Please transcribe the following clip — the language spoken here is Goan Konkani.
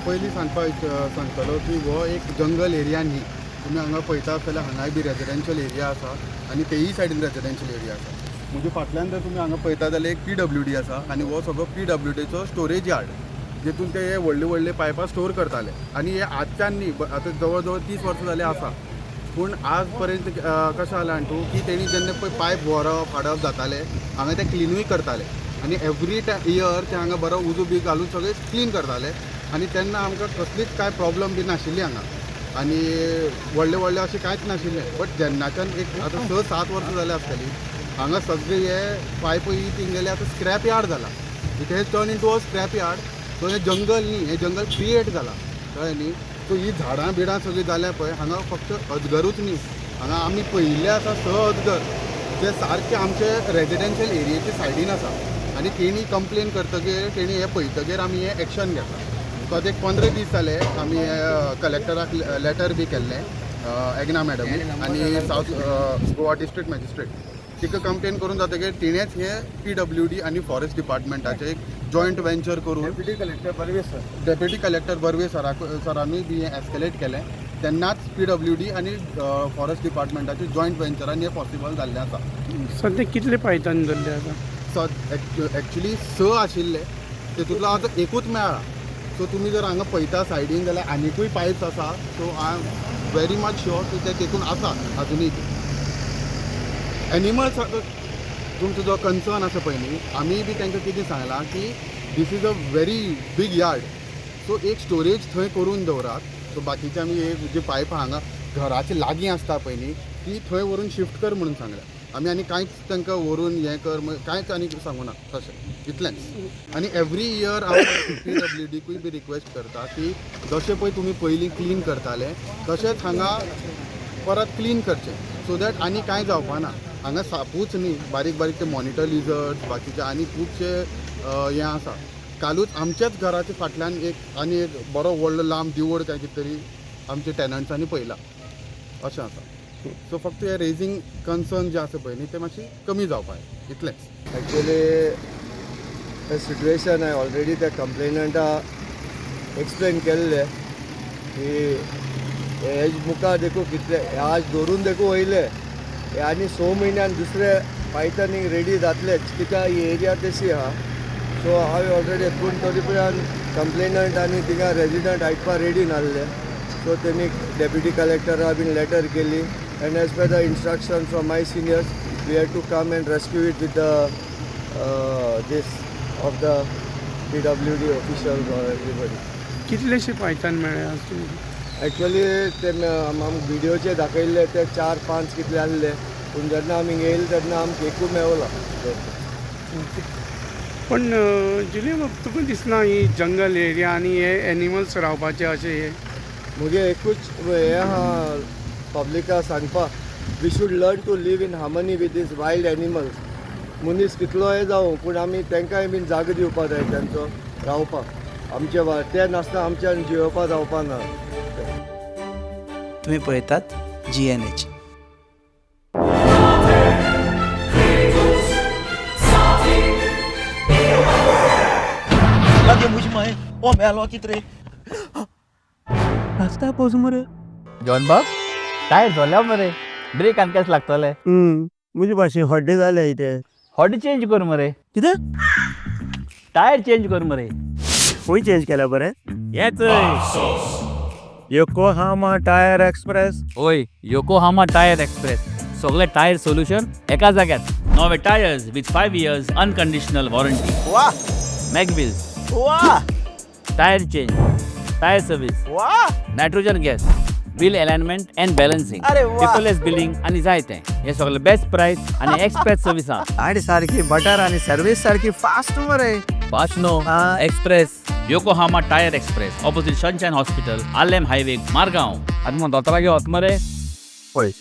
पयलीं सांगपाक सांगतलो की हो एक जंगल एरिया न्ही. तुमी हांगा पळयता जाल्यार हांगाय बी रेजिडेन्शियल एरिया आसा आनी तेयी सायडीन रेजिडेन्शियल एरिया आसा. म्हज्या फाटल्यान जर तुमी हांगा पळयता जाल्यार एक पीडब्ल्यूडी आसा आनी हो सगळो पीडब्ल्यूडीचो स्टोरेज यार्ड, जेतून ते हे व्हडले व्हडले पायपां स्टोर करताले. आनी हे आजच्यान न्ही, आतां जवळ जवळ 30 वर्सां जालीं आसा. पूण आज पर्यंत कशें जालां जाणा तूं की तेणी जेन्ना पळय पायप व्हरप हाडप जाताले हांगा, ते क्लिनूय करताले आनी एवरी इयर ते हांगा बरो उजो बी घालून सगळें क्लीन करताले आनी तेन्ना आमकां कसलीच कांय प्रॉब्लम बी नाशिल्ली हांगा आनी व्हडले व्हडले अशें कांयच नाशिल्लें. बट जेन्नाच्यान एक आतां 6-7 वर्सां जाल्या आसतलीं, हांगा सगळे हे पायप ही तेंगेले आतां स्क्रॅप यार्ड जाला. It has turn into a scrap yard. So हें जंगल न्ही, हें जंगल क्रिएट जाला, कळ्ळें न्ही? सो ही झाडां बिडां सगळीं जाल्या पळय, हांगा फक्त अजगरूच न्ही, हांगा आमी पळयिल्ले आसा 6 अजगर जे सारके आमचे रेजिडेन्शियल एरियेचे सायडीन आसा. आनी तेणी कंप्लेन करतगीर, तेणी हें पळयतगीर आमी हें एक्शन घेतलां. सो आतां एक 15 दीस जाले, आमी कलेक्टराक लेटर बी केल्लें, एगना मॅडमीक आनी सावथ गोवा डिस्ट्रिक्ट मॅजिस्ट्रेट तिका कंप्लेन करून जातगीर तिणेंच हे पीडब्ल्यूडी आनी फॉरेस्ट डिपार्टमेंटाचें एक जॉयंट वेंचर करून deputy collector Barve sir, deputy collector Barve सरांनी बी हें एस्केलेट केलें. तेन्नाच पीडब्ल्यूडी आनी फॉरेस्ट डिपार्टमेंटाचे जॉयंट वेंचरान हें पॉसिबल जाल्लें आसा. सद्या कितले पायतान धरले आतां? सो एक्चुली 6 आशिल्ले, तेतूंतलो आतां एकूच मेळ्ळा. सो तुमी जर हांगा पळयता सायडीन जाल्यार आनिकूय पायप्स आसा. So I am very much sure की ते तेतून आसा आजुनूय. एनिमल्स, तुमचो जो कन्सर्न आसा पळय न्ही, आमी बी तांकां कितें सांगलां की this is a very big yard, so एक स्टोरेज थंय करून दवरात. सो बाकीचे आमी एक जी पायपां हांगा घराचे लागीं आसता पळय न्ही, ती थंय व्हरून शिफ्ट कर म्हणून सांगल्या आमी. आनी कांयच तांकां व्हरून हें कर कांयच आनी सांगूना तशें, इतलेंच. आनी एवरी इयर हांव पीडब्ल्यूडीकूय बी रिक्वेस्ट करता की जशें पळय तुमी पयलीं क्लीन करताले तशेंच हांगा परत क्लीन करचें, सो that आनी कांय जावपा ना. हांगा सापूच न्ही, बारीक बारीक ते मॉनिटर लिजर्ड्स, बाकीचे आनी खुबशे हें आसा. कालूच आमच्याच घराच्या फाटल्यान एक आनी एक बरो व्हडलो लांब दिवड काय कितें तरी आमच्या टेनंट्सांनी पळयला, अशें आसा. सो फक्त हे रेजींग कन्सर्न जे आसा पळय न्ही, ते मातशी कमी जावपा जाय, इतलेंच. एक्चुअली सिट्युएशन हांवें ऑलरेडी त्या कंप्लेनंटा एक्सप्लेन केल्ले की हेज मुखार देखून कितले आज धरून देखून वयले हे आनी 6 म्हयन्यान दुसरे पायथनीक रेडी जातलेच, कित्याक ही एरिया तशी आहा. सो हांवें ऑलरेडी, पूण तरी पर्यंत कंप्लेनंट आनी थिंगा रेजिडंट आयकपा रेडी नासले. सो तेणी डेप्युटी कलेक्टरा बीन लेटर केली and as per the instruction from my seniors we have to come and rescue it with the this of the PWD officials or everybody. कितलेशे पायतान मेळ्ळे आज तुमकां? एक्चुअली ते आमकां व्हिडियोचे दाखयल्ले ते 4-5 कितले आहले, पूण जेन्ना आमी येयले तेन्ना आमकां एकूय मेवला. पण जुलियो बाब, तुका दिसना ही जंगल एरिया आनी हे एनिमल्स रावपाचे अशें हे? मुगे एकूच हें आहा पब्लिका सांगपा, we should learn to live in harmony with these wild animals. मनीस कितलोय जावं, पूण आमी तांकांय बीन जागो दिवपा जाय तांचो रावपाक. आमचे ते नासतना आमच्यान जियोवपा जावपा ना. तुम्ही पळयतात जीएनएच. लागे म्हजी माय ओ मेलो कित रे रस्त्या पोस मरे. जॉन बाब, टायर जोल्या मरे, ब्रेक आनी कशें लागतले? म्हजे भाशेन हड्डे जाले इथे. हॉट चेंज कर मरे. कितें? टायर चेंज कर मरे. खंय चेंज केल्या बरें? येच. Yokohama tyre express. ओय, योकोहामा टायर एक्सप्रेस, सगळे टायर सोल्युशन एका जाग्यार. नवे tyres with 5 years unconditional warranty. वा. मॅग व्हील्स. वा. Tyre change, tyre service. वा. Nitrogen gas, wheel alignment and balancing. अरे वा. पेपरलेस बिलिंग आनी जाय तें. हे सगळे बेस्ट प्रायस आनी एक्सप्रेस सर्विसा. गाडी सारकी बटर आणि सर्व्हिस सारकी फास्ट मरे. फास्ट नो. हा. Express, Yokohama tyre express, opposite Sunshine hospital, Arlem highway, Margao. आतां मग दोतोरागे वच मरे. पळय.